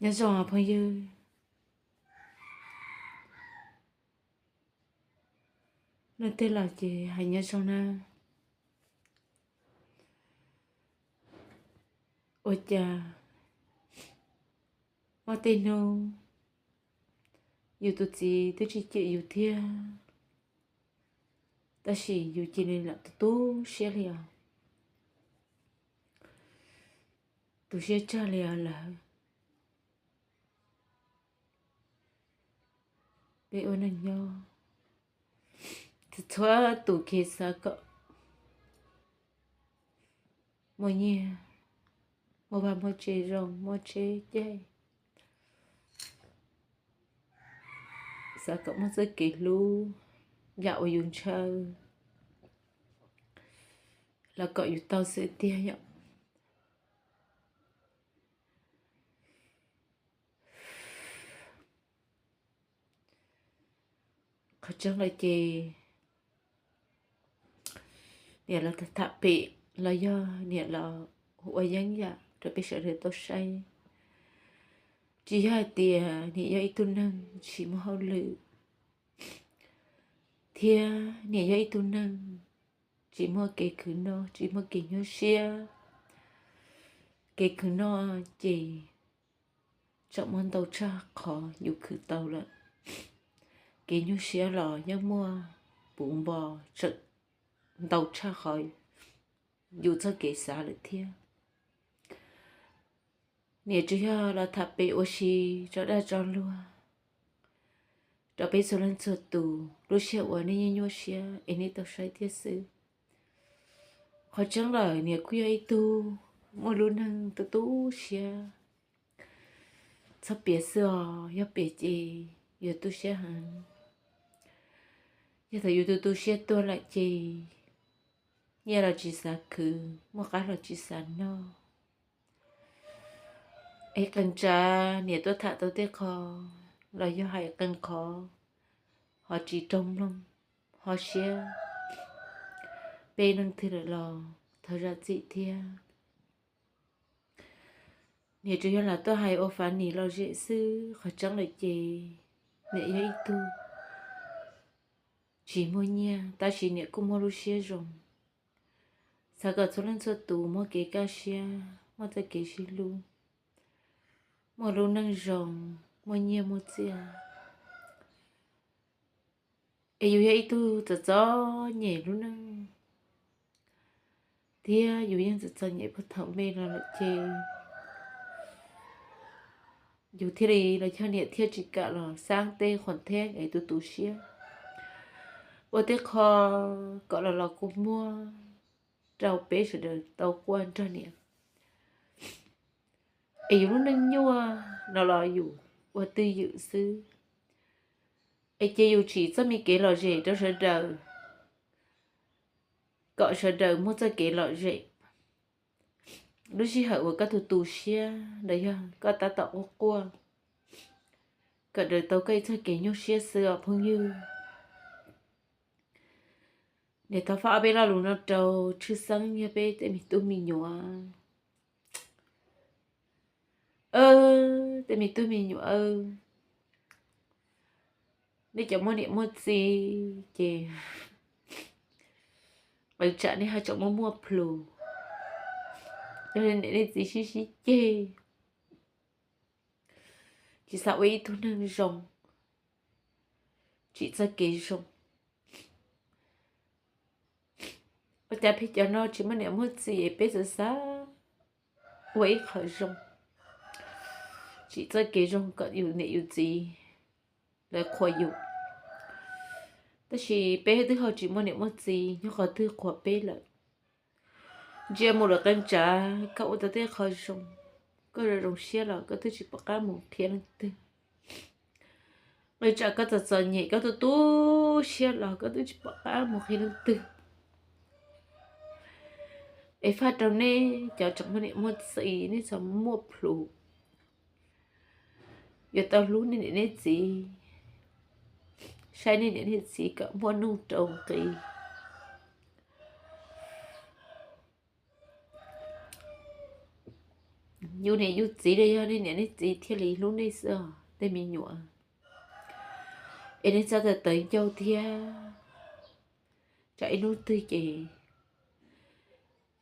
Nyob zoo phooj ywg, leej twg los ces hais nyob zoo na. Ua cas muaj tej hnub yus tus txiv twb tsis cem yus thiab, tab sis yus cia li lam tu tu siab li os, tu siab tsawg li os lawm. Peb ua neej nyob, txhua tus kev xav kom muaj nyiaj, muaj vaj muaj tse zoo, muaj tsheb caij, xav kom muaj txoj kev hlub, yam uas yus ntshaw los kom yus tau xwb tiag yom. Qhov tseeb lawm ces niam los tham pem los yog niam los ua yeeb yam rau peb sawv daws tau saib, tsis yog hais tias niam yog ib tug neeg tsis muaj hauj lwm, thiab niam yog ib tug neeg tsis muaj kev khwv noj, tsis muaj kev nyuaj siab. Kev khwv noj ces tseem muaj ntau tshaj qhov yus khwv tau lawm. Kev nyuaj siab los yeej muaj puv npo, tseem ntau tshaj qhov yus txoj kev xav lawm thiab. Niam tsuas yog los tham pem ua si tso dag tso luag rau peb txhua leej txhua tus lub sij hawm uas nej nyuaj nyuaj siab es nej tau saib thiab xwb. Qhov tseeb lawm niam kuj yog ib tug muaj lub neej tu tu siab. Txhob piav xwb os, yog piav ces yuav tu siab heev. Yog thaum yus tu tu siab tuag lawm ces nyiaj los tsis xav khwv, muaj qab los tsis xav noj. Es qee tsav niam tuaj tham tau tej qho los yog hais qee qhov ho tsis raug mloog ho siab peb leej twg lawm los thov zam txim thiab. Niam tsuas yog lam tuaj hais ua fav nim lom zem xwb, qhov tseeb lawm ces niam yog ib tug tsis muaj nyiaj tab sis niam kuj muaj lub siab zoo. Xav kom txhua leej txhua tus muaj kev kaj siab, muaj txoj kev sib hlub, muaj lub neej zoo, muaj nyiaj muaj txiaj. Es yus yog ib tug txom txom nyem lub neej thiab yus yeej txom txom nyem puag thaum me los lawm ces yus thiaj li los yog niam thiaj tsis kam los xav tej qhuas theeb es tu tu siab ua tej qho kom los los kua muag rau peb sawv daws tau quaj nrog niam. Es yus lub neej nyuaj no los yus ua twj ywm xwb. Es ces yus tsim txoj me kev lom zem rau sawv daws kom sawv daws muaj txoj kev lom zem. Lub sij hawm uas koj tu tu siab los yog koj tab tom quaj quaj, kawm daws tau koj ib txoj kev nyuaj siab xwb os phooj ywg. Niam thov faj ob peb lo lus no rau tshwj xeeb yog peb tej me tub me nyuam. Tej me tub me nyuam, nej cov muaj niam muaj txiv ces qee tsam nej haj tseem muaj muaj plhus, yog li niam nej txiv sib sib ceg, tsis xav ua ib tug neeg zoo, tsim txoj kev zoo. Ua cas peb cov no tsis muaj niam muaj txiv peb xav xav ua ib qho zoo, tsim txoj kev zoo kom yus niam yus txiv lawv qhuas yus. Tab sis peb twb ho tsis muaj niam muaj txiv nyob qhov twg qhuas peb lawm. Ntsia mus lawm qee tsav koj ua tau tej qho zoo, koj zoo zoo siab los koj twb tsis pom qab mus qhia leej twg. Qee tsam koj txom txom nyem koj tu tu siab los koj twb tsis pom qab mus qhia leej twg. Es faj rau nej cov tseem muaj niam muaj txiv, nej txhob muaj plhus, yuav tau hlub nej niam nej txiv, saib nej niam nej txiv kom muaj nuj rau nqi. yus niam yus txiv los yog nej niam nej txiv thiaj li hlub nej xwb os tej me nyuam. Es nej txhob tawv tawv ncauj thiab. Tsam ib hnub twg ces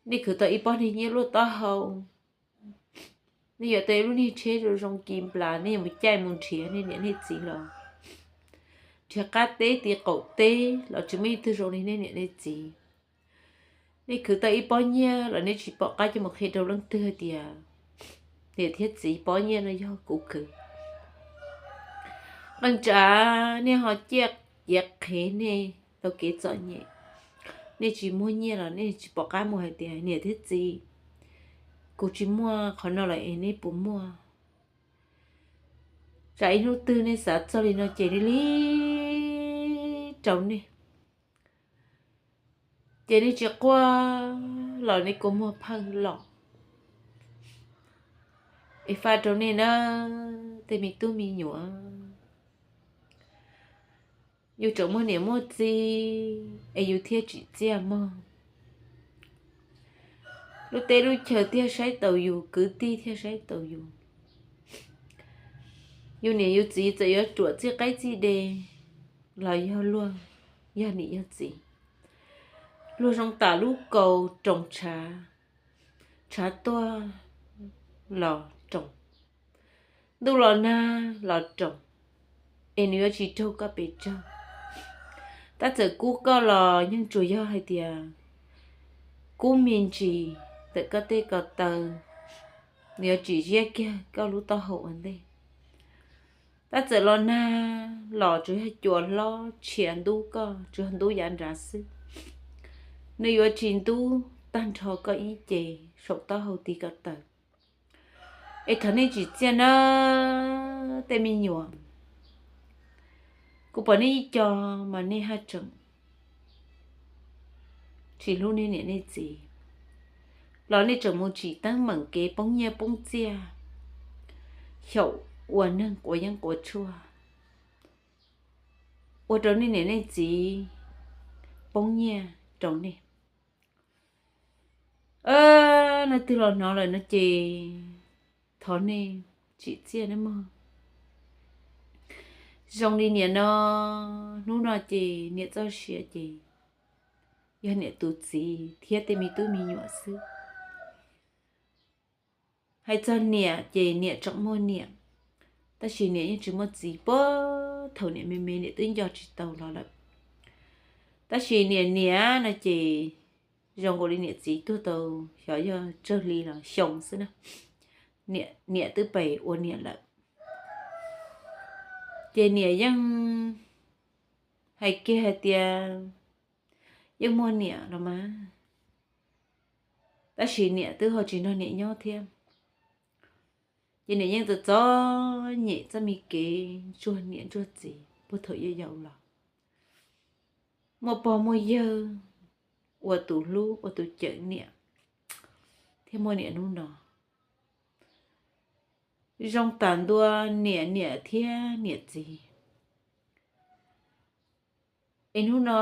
nej khwv tau ib pob niag nyiaj luaj taub hau, nej yuav tau ib lub niag tsheb zoo zoo kis nplas, nej yuav mus caij mus nrhiav nej niam nej txiv los nrhiav qab teb ti qaum teb los tsis muaj ib tug zoo li nej niam nej txiv. Nej khwv tau ib pob nyiaj los nej tsis pom qab coj mus qhia rau leej twg tias niam thiab txiv, pob nyiaj no yog kuv khwv. Qee tsav nej ho ciaj ciav qhev nej tau kev txom nyem, nej tsis muaj nyiaj los nej tsis pom qab mus hais tias niam thiab txiv, kuv tsis muaj qhov no lawm es nej puas muaj. Tsam ib hnub twg nej xav txog li no ces nej li rau nej, ces nej tsis quaj los nej kua muag pheej los. Es faj rau nej na tej me tub me nyuam, yus tseem muaj niam muaj txiv es yus thiaj tsim txiaj mog. Lub teb lub chaw thiaj saib taus yus, kwv tij thiaj saib taus yus. Yus niam yus txiv txawm yuav ruam txij qaib txij de los yog luag, yog niam yog txiv, luag zoo tam lub kaus roos tshav, tshav tuaj los roos, ntuj los nag los roos, es nws yuav tsis raug koj pes tsawg. Tab txawm kub koj los yeej tsuas yog hais tias kub me ntsis ntawm koj tej ko taw, nws yuav tsis ziab kiag koj lub taub hau ua ntej. Tab txawm los nag los tsuas yog cua hlob tshiav ntub koj, tsuas yog ntub yav nrad xwb, nws yuav tsis ntub tag nrho koj ib ce saum taub hau ti ko taw. Es thov nej tsim txiaj na tej me nyuam, kuv pom nej ib co mas nej haj tseem tsis hlub nej niam nej txiv, los nej tseem mus tsim teeb meem kev poob nyiaj poob txiaj xyaum ua neeg quav yeeb quav tshuaj, ua rau nej niam nej txiv poob nyiaj rau nej. Leej twg los hnov lawm no ces thov nej tsim txiaj nawb mog. Zoo li niam no, hnub no ces niam txoj sia ces yog niam tus txiv thiab tej me tub me nyuam xwb. Hais txog niam ces niam tseem muaj niam, tab sis niam yeej tsis muaj txiv. Puag thaum niam me me niam twb nco tsis tau los lawm. Tab sis niam niam no ces zoo nkaus li niam txiv tuag tau xyov yog tsawg hli los xyoo xwb na. Niam twb pem ua niam lawm, ces niam yeej hais kiag hais tias yeej muaj niam los mas, tab sis niam twb ho tsis nrog niam nyob thiab. Ces niam yeej txom txom nyem txoj me kev ntsuag niam ntsuag txiv puag thaum yau yau los. Muaj pog muaj yawg ua tus hlub ua tus cawm niam, thiaj muaj niam hnub no. Zoo tam ntua niam niam thiab niam txiv. Es hnub no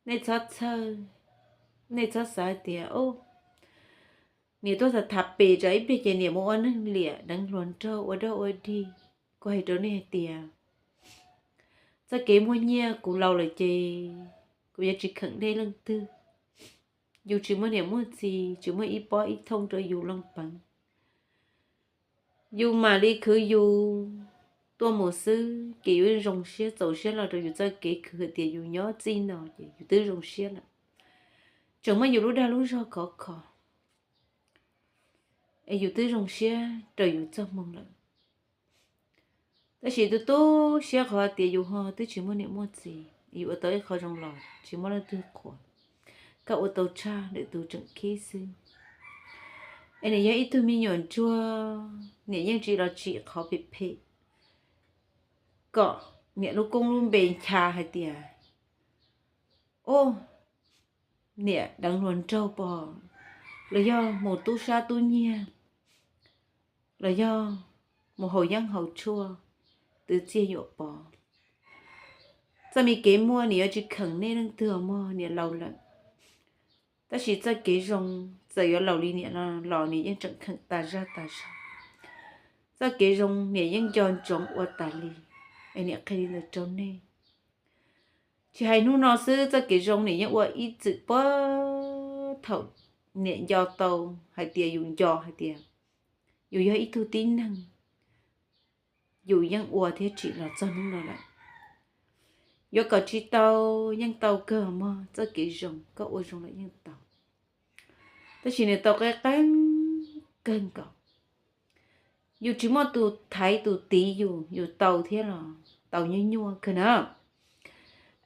nej txhob txhawj, nej txhob xav tias, o, niam tuaj tham tham pem tsam ib pliag ces niam mus ua neeg liam deev hluas nraug ua dog ua dig. Kuv hais rau nej hais tias, txoj kev muaj nyiaj kuv laus lawm ces kuv yuav tsis kheem nej leej twg. Yus tsis muaj niam muaj txiv, tsis muaj ib pob ib thooj rau yus looj peev. Yus mam li khwv yus tuaj mus xwb ces yus zoo siab txaus siab los rau yus txoj kev khwv hais tias yus nyob txij no ces yus twb zoo siab lawm. Tseem muaj yus lub dag lub zog khov kho, es yus twb zoo siab rau yus txoj hmoo lawm. Tab sis tu tu siab qhov tias yus ho twb tsis muaj niam muaj txiv, yus ua tau ib qho zoo los tsis muaj leej twg qhuas. Koj ua tau tshaj lwm tus tseem khib xwb. Es niam yog ib tug me nyuam ntsuag, niam yeej tsis los tsim qhov phem phem kom niam lub koob lub npe ncha hais tias, o, niam deev hluas nraug pom, los yog mus tub sab tub nyiag, los yog mus haus yeeb haus tshuaj, twv txiaj yuam pov. Txoj me kev muaj niam yuav tsis kheem nej leej twg mog, niam laus lawm. Tab sis txoj kev zoo, txawm yuav laus li niam no los niam yeej tseem kheem tas zog tas zog. Txoj kev zoo niam yeej nco ntsoov ua tas li, es niam qhia li ntawd rau nej. Tsis hais hnub no xwb, txoj kev zoo niam yeej ua ib txwm puag thaum niam nco tau hais tias yus nco hais tias yus yog ib tug tib neeg, yus yeej ua thiab tsim los txog hnub no lawm. Yuav kom tsis tau yeej tau kawg mog, txoj kev zoo koj ua zoo lawm yeej tau. Tab sis nws tau qeeb qeeb kawg nkaus. Yus tsis muaj tus thaiv tus tiv yus, yus tau thiab los tau nyuaj nyuaj kawg na.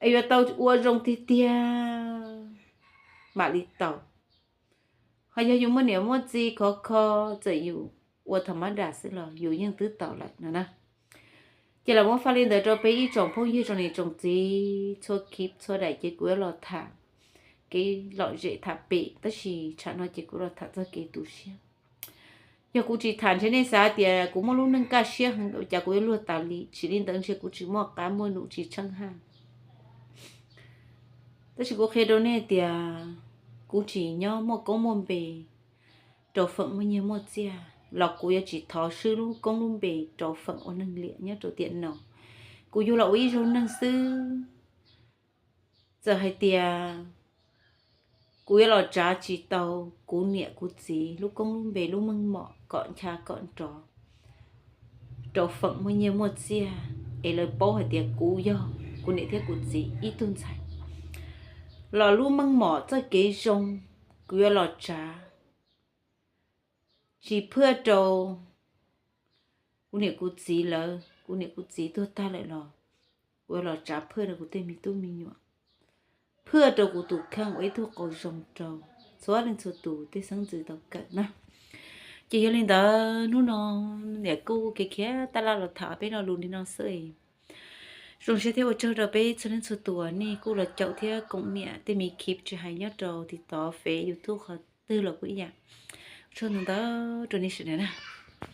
Es yuav tau ua zoo tiag tiag mam li tau. Ho yog yus muaj niam muaj txiv khov kho, txawm yus ua thaum mab dam xwb los yus yeej twb tau lawm no na. Ces los muab faj li ntawd rau peb ib tsoom phooj ywg tsoom niam tsoom txiv txhua khib txhua daim ces kuv yuav los tham kev lom zem tham pem, tab sis tsam no ces kuv los tham txog kev tu siab. Yog kuv tsis tham ntshe nej xav tias kuv muaj lub neej kaj siab heev, cas kuv yuav luag tas li. Tsis li ntawd, ntshe kuv tsis muaj qab muaj num tsis tsheej haj. Tab sis kuv qhia rau nej tias kuv tsis nyob muaj koob muaj npe rau feem muaj nyiaj muaj txiaj, los kuv yuav tsis thov swb lub koob lub npe rau feem ua neeg liam nyob rau tiam no. Kuv yug los ua ib zaug neeg xwb, txawm hais tias kuv yuav los tsav tsis tau kuv niam kuv txiv lub koob lub npe lub meej mom kom ncha kom nrov rau feem muaj nyiaj muaj txiaj, es lawv paub hais tias kuv yog kuv niam thiab kuv txiv ib tug ntxhais, los lub meej mom txoj kev zoo kuv yuav los tsav, tsis phwaj rau kuv niam kuv txiv lawv, kuv niam kuv txiv tuag tag lawm los kuv yuav los tsav phwaj rau kuv tej me tub me nyuam, phwaj rau kuv tus kheej ua ib tug qau zoo rau txhua leej txhua tus tej xeeb ntxwv tau kawm na. Ces yog li ntawd hnub no niam kuj kev khiav tab laj los tham peb lo lus li no xwb. Zoo siab thiab ua tsaug rau peb txhua leej txhua tus uas nej kuj los caum thiab koom niam tej me khib tsis hais nyob rau TikTok, Face, YouTube qhov twg los kuj ib yam. Ua tsaug ntau ntau rau nej sawv daws na.